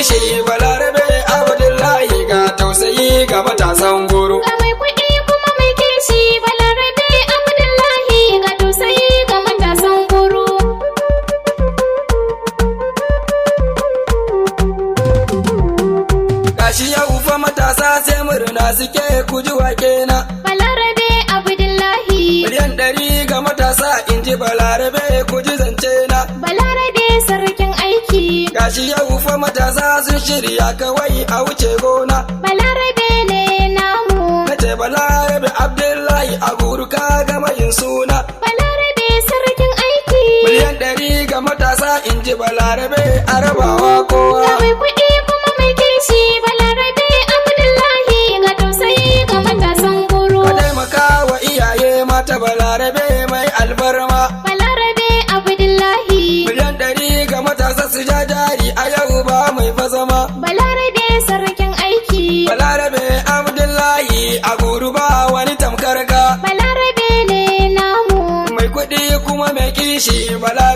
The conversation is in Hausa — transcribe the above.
kishi, Balarabe Abdullahi, ga tausayi ga matasan Guru. Ga mai kuɗi kuma mai kishi, Balarabe Abdullahi, ga tausayi ga matasan Guru. Gashi yau fa matasa sai murna suke, kuji wake na. Balarabe Abdullahi. 100 miliyan ga matasa, in ji Balarabe, kuji zance na. Balarabe sarkin aiki. Gashi yau fa matasa sun shirya kawai a wuce gona. Balarabe ne namu. Nace Balarabe Abdullahi a Guru, ka gama yin suna. Balarabe sarkin aiki. 100 miliyan ga matasa, in ji Balarabe, a rabawa kowa. Ga mai kuɗi kuma mai kishi, Balarabe Abdullahi, ga tausayi ga matasan Guru. Ka taimaka wa iyaye mata, Balarabe mai alfarma. Balarabe Abdullahi. 100 miliyan ga matasa su ja jari a yau, ba mai fazama. Balarabe sarkin aiki. Balarabe Abdullahi a Guru, ba wani tamkar ka. Balarabe ne namu. Mai kuɗi kuma mai kishi, Balarabe.